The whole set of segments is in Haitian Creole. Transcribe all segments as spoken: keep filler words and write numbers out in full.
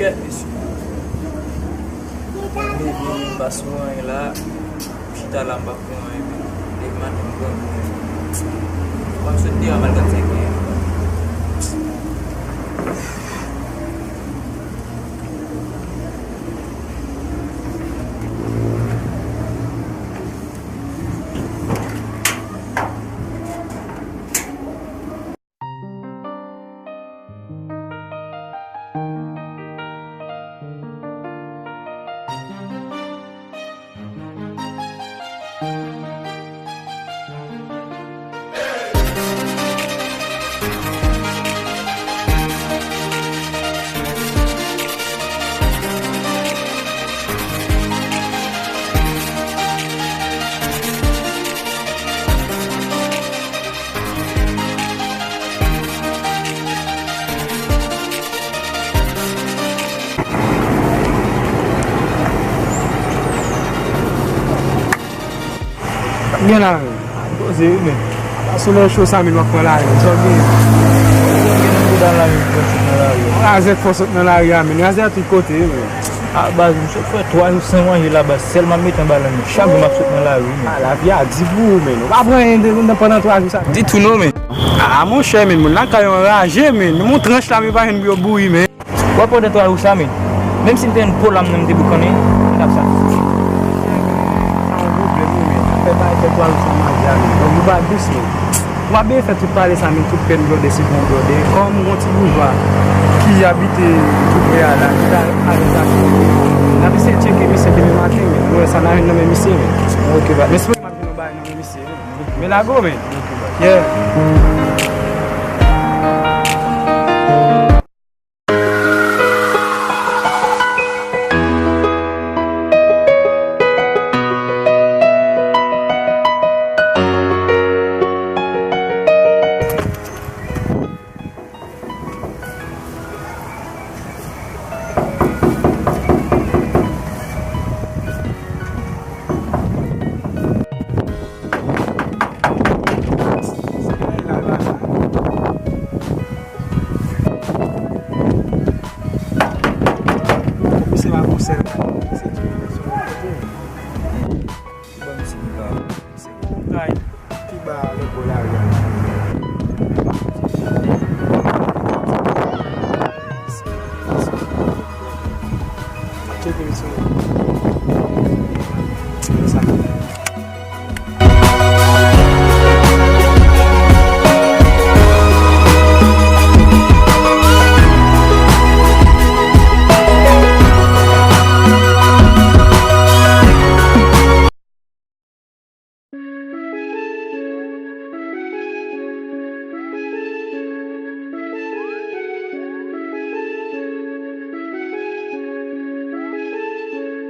Kèt, mesye. M leve, m pa sou anyen la. M chita la, m pa fè anyen, men. Depi maten, m grangounen. Fò m sot deyò, m al gad sa k genyen. Gen la menm. Poze wi, men. Solèy cho sa, men w ap pran lari. Sa w gen? Gen nan bouda lari, fò sot nan lari. Razèt fò sot nan lari a, men. Razèt tout kote, men. A baz, m sot fè twa jou san manje la, baz. Sèlman m met anba lanmè. Chak jou m ap sot nan lari, men. A, lavi a di pou ou, men. Ou pa pran anyen de, de, pandan twa jou sa. Ditou non, men. A, monchè, men. Moun lakay yo anraje, men. Menm yon tranch la, men pa jwenn pou yo bouyi, men. W ap pandan twa jou sa, men. Menm si m te jwenn po lam nan, m te boukannen, m t ap satisfè. Sa yon pwoblèm, wi, men. Fè bagay fè twa jou san manje a, men. Donk, nou pa dous, men. W ap byen fè tout pale sa, men tout pèn blòdè se pou blòdè. Kòm yon ti boujwa ki abite tou prè a la, ki ta avèk la, n ap eseye tcheke misye demen maten, men. Nou wè sa n a jwenn nan men misye, men. Ok, ba. Men si m ap jwenn yon bagay nan men misye, men. Men lago, men. Yeah. Misye pa gon sèl kay, misye tou sou yon kote. Bon, misye pa, misye gon kay pi ba lòt bò lari a. Tcheke misye. Sa.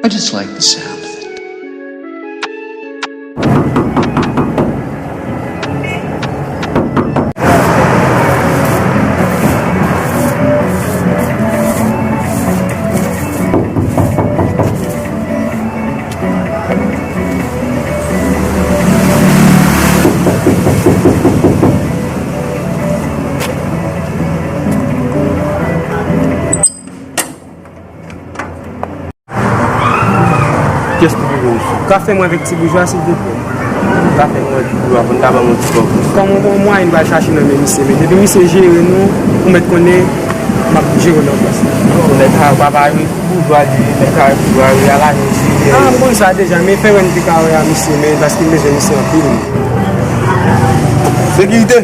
I just like the sound of it. Kiyès ki pi gwo? Kafe mwen avèk ti boujwa, silvouplè. Kafe mwen avèk ti boujwa, pou n ka ban mwen ti kòb. Kòm yon, yon mwayen, n pral chache nan men misye, men depi misye jere nou, ou mèt konnen, m ap jere nan plas. Bon, nèg sa yo pa pare, ti boujwa li ye, nèg sa yo ti boujwa, wi, ala nou jere. A, m konn sa deja, men fè wè n te ka wè a misye, men paske m bezwen misye anpil, men. Sekirite!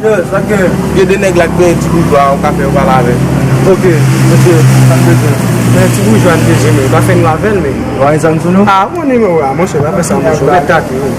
Yo, sa k gen? Gen de nèg la k benyen ti boujwa a, ou ka fè yo pale avè l. Ok, mesye, sa k bezwen? Men ti boujwa n bezwen, men. Pa fè nou avè l, men. Ou pa gen zam sou nou? Ah, ou konnen nimewo a, monchè, pa fè sa, monchè. Ou mèt tate, wi.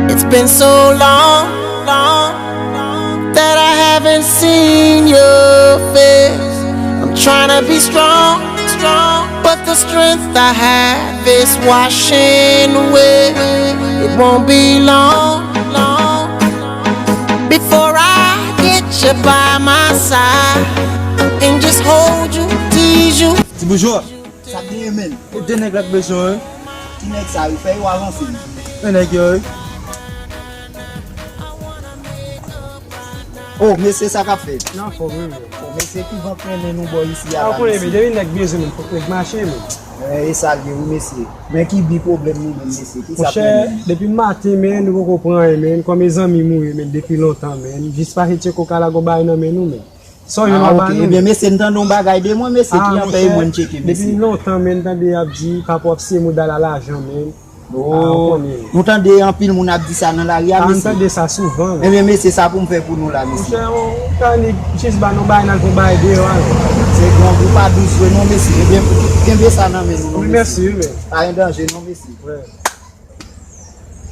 It's been so long, long that I haven't seen your face. I'm trying to be strong, strong, but the strength I have is washing away. It won't be long, long before I get you by my side and just hold you, tease you. Ti boujwa. Sa k genyen, menn? E de nèg la k bezwen, wi. Ki nèg sa yo? Fè yo avanse, menn. E nèg yo, wi. Oh, mesye, sa k ap fèt? Nan fòm, wi, menn. Oh, mesye, ki van k mennen nou bò isi a la, mesye? Ou konnen, men, depi nèg bezwen, menn, fòk nèg mache, menn. Eh, e sa l ye, wi, mesye. Men ki bi pwoblèm nou, menn, mesye? Ki sa k mennen nou? Monchè, depi maten, menn, nou poko pran anyen, menn. Kòm e zanmi m ou ye, menn, depi lontan, menn. Jis pase tcheke w ka lage yon bagay nan men nou, menn. Sa w jwenn anba nou? Ebyen, mesye, m tande yon bagay de mwen, mesye, ki anpèy mwen tcheke, mesye. Depi lontan, men, m tande y ap di, papa w ap siye mouda l a lajan, men. Oh, nou tande anpil moun ap di sa nan lari a, mesye. M tande sa souvan, men. Ebyen, mesye, sa pou m fè pou nou la, mesye? Monchè, ou ka ni jis ba nou bay nan yon bay deyò a, men. Se grangou, pa bezwen non, mesye. Ebyen, kenbe sa nan men nou, non, mesye. Wi, mèsi, wi, men. Pa gen danje non, mesye. Wi.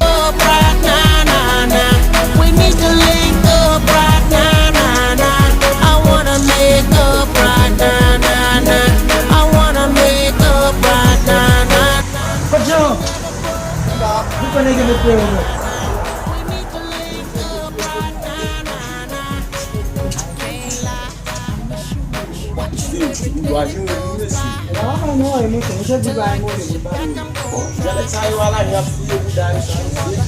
Up right now, now, now. We need to link up right now, now, now. I wanna make up right now, now, now. I wanna make up right now, now, now. Kot Jean? Nou konnen gen met peyo, non. We need to link up right now, now, now. Ti boujwa jere nou, mesye. E pa papa non, e monchè, misye di pa e monte pou l pa vini. Bon, jan nèg sa yo ala, y ap fouye bouda yo sa, mesye.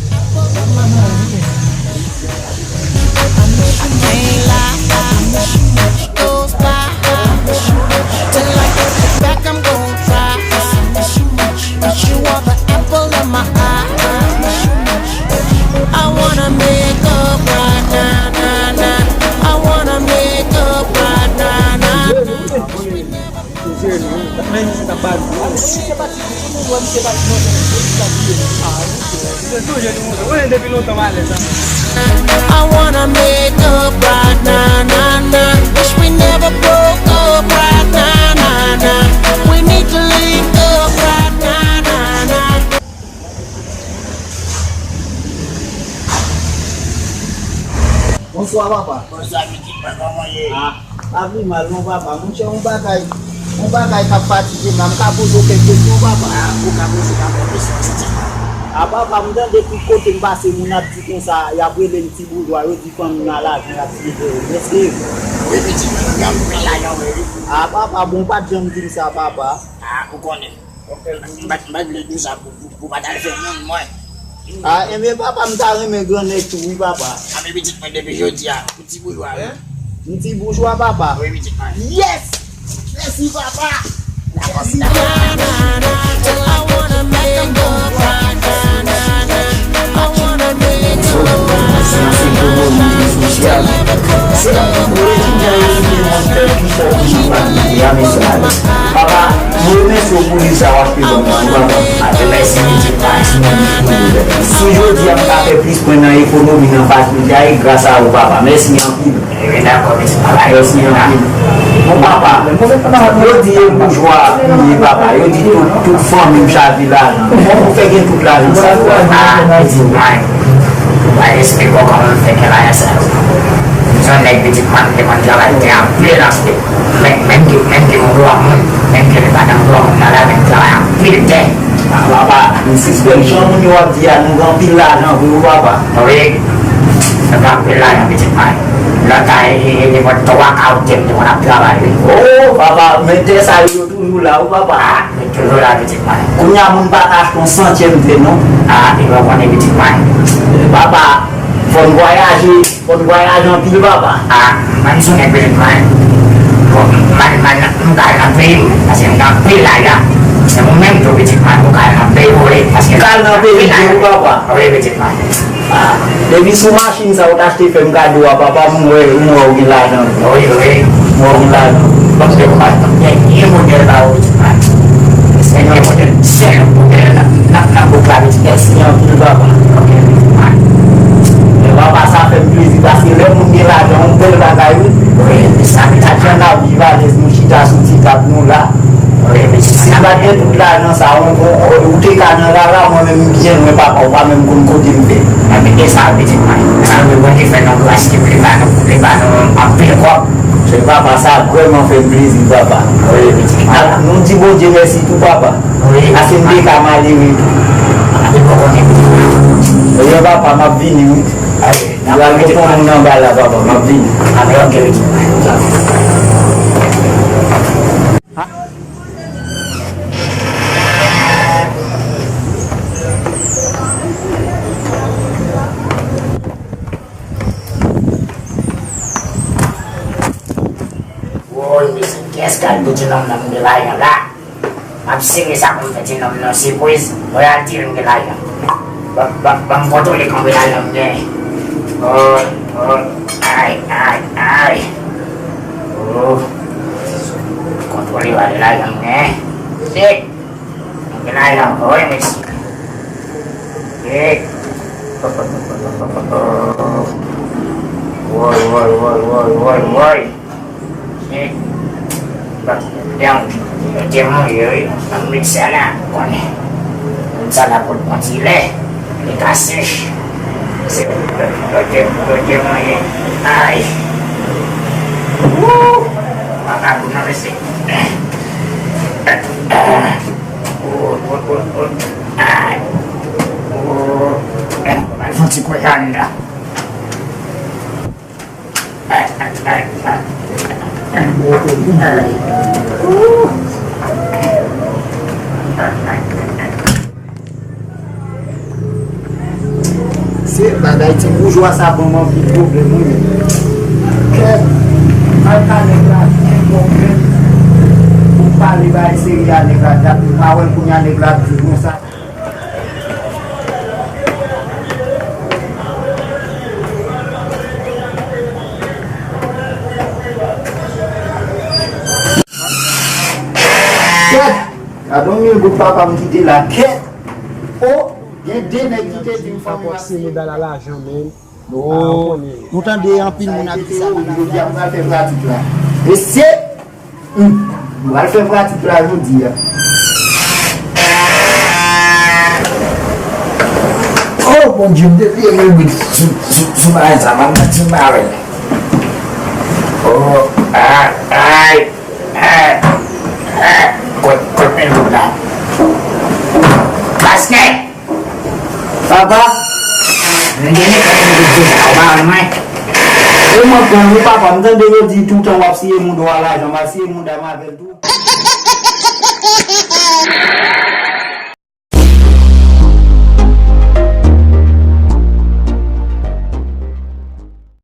I can't lie, goes by. Till I get you back, I'm gon' try. But you are the apple of my eye. I wanna make up right now, now, now. I wanna make up right now, now, now. Misye pa ti boujwa, misye pa ti boujwa, misye pa ti boujwa. Ah, misye. Misye toujou di boujwa. Ou konnen depi lontan m alèz avè l. I wanna make up right now, now, now. Wish we never broke up right now, now, now. We need to link up right now, now, now. Bonswa, papa. Bonswa, pitit mwen, kòman w ye? Ah, pa pi mal, non, papa. Monchè, yon bagay, yon bagay k ap fatige m la. M ka poze w kèk kesyon, papa? Ah, ou ka poze m kèk kesyon, pitit mwen. Ah, papa, m tande tout kote m pase, moun ap di konsa, y ap rele m ti boujwa, yo di fanmi m nan lajan, y ap siye yo. Èske? Wi, pitit mwen, gen anpil lajan vre, wi. Ah, papa, bon, ou pa t janm di m sa, papa. Ah, ou konnen. M pa, m pa t vle di w sa pou, pou, pou w pa t al fè moun, mwen. Ah, enben, papa, m ta renmen grannèg tou, wi, papa. Ah, men pitit mwen, depi jodi a, ou ti boujwa, wi. M ti boujwa, papa. Wi, pitit mwen. Yes! Mèsi, papa! Mèsi, papa! Nan se ekonomi sosyal, se nan ki kote ki jan yo mete mantèl ki fè w vin pa kite a, mesye Alex. Papa, mwen remèsye w pou liv sa w achte ban mwen, wi, papa. Ate mèsi, pitit, pa si mwen ki pou li. Si jodi a m ka fè plis pwen nan ekonomi nan Fast Media, e gras a ou, papa. Mèsi anpil. Ebyen, dakò, mesye, papa. Mèsi anpil. Bon, papa, yo di e boujwa m ye, papa. Yo di tout, tout fanmi m chaje lajan. Kòman w fè gen tout lajan sa? Ah, pitit mwen. Mwen esplike w kòman m fè gen lajan sa yo. M se yon nèg, pitit mwen, m te konn travay tè anpil anpil. Men, menm ke, menm ke m granmoun, menm ke m pa t anvi granmoun nan lavi, m travay anpil tè. Ah, papa, m sispèk jan moun yo ap di a, nou gen anpil lajan vre wi, papa. Wi, nou gen anpil lajan, pitit mwen. Lòt a, e, e, e, nenpòt twa ka ou te, m te konn ap travay, wi. Oh, papa, men tè sa yo, yo toujou la, wi, papa. Ah, men Vwala pitit mwen. Kounye a moun pa ka achte yon santyèm tè non. A, li pa konnen pitit mwen. Papa, fò n vwayaje, fò n vwayaje anpil papa. A, mwen sonnen pitit mwen. Bon, mwen, mwen, m ka al nan peyi m, paske m gen anpil lajan. Se mwen menm tou pitit mwen, ou ka al nan peyi w vle, paske m ka al nan peyi m vle wi papa. Wi pitit mwen. Ah, depi sou machin sa ou t achte fè m kado a, papa, m wè, m wè ou gen lajan. Wi, wi. M wè ou gen lajan. Paske ou pa t gen modèl ba ou, ti pa. Se gen modèl, sèl modèl nan, nan, nan bouk la, pitit. Mèsi anpil, papa. Ok, pitit mwen. Men papa, sa fè m plezi, paske lè moun gen lajan, yon bèl bagay, wi. Wi, se sa, pitit mwen. Jan n ap viv alèz, nou chita sou ti tab nou la. Wi, pitit mwen. Si m pa t gen tout lajan sa, ou, ou, ou, ou te ka nan rara, mwen menm m byen lwen papa, ou pa menm konn kote m fè. Mwen te sa pitit mwen. Sa vle Bondye fè nou gras, li vle ba nou, li ba nou anpil kòb. Se papa, sa vrèman fè m plezi, papa. Wi, pitit mwen. Nou di Bondye mèsi tou, papa. Wi. Paske m te ka malere tou. Li poko gen pitit mwen. Ebyen, papa, m ap vini, wi. Pral gen yon moun anba la, papa, m ap vini. Amè, ok, pitit mwen. Woy, mesye, kiyès k al di ti nonm nan m gen lajan la? M ap sere sa pou m fè ti nonm nan sipriz. Mwen al di l m gen lajan. Ban, ban, ban m kontwole konbyen lajan m gen. Woy, woy, ay, ay, ay. Oh. Kontwole wale lajan m gen. Se. Mwen gen lajan ankò, wi, mesye. Hey. Woy, woy, woy, woy, woy, woy. Hey. Bon, donk, yo te manje, wi. Ann met sa la, ou konnen. Met sa la pou l pran ti lè. Li ka sèch. Se, yo te, yo te manje. Ay. Wou! Vagabon nan, mesye. Al fè yon ti kouye anndan. Se bagay ti boujwa sa ban m anpil pwoblèm, wi, men. Kèt! Al ka nèg la, byen pwoblèm. Pou pale bay seri a nèg la, dat m pa wè l kounye a nèg la ap di konsa. Kèt! Gade yon mil goud papa m kite la, kèt! O! Gen de nèg ki te di m fanmi m ap sere. Papa, se medal a lajan, men. Oh, nou tande anpil moun ap di sa. Jodi a m pral fè pratik la. Mesye, hmm, m pral fè pratik la jodi a. Oh, Bondye, m te bliye mil goud sou, sou, sou bagay sa, m ap nan ti barèl. Oh, ah, ay, ah, ah, kot, kot mil goud la? Paske Papa, m gen lekòl mwen te di sa, ou pa wè mwen? E mwen pran wi papa, m tande yo di toutan w ap siye mouda w a lajan, m al siye mouda m avè l tou.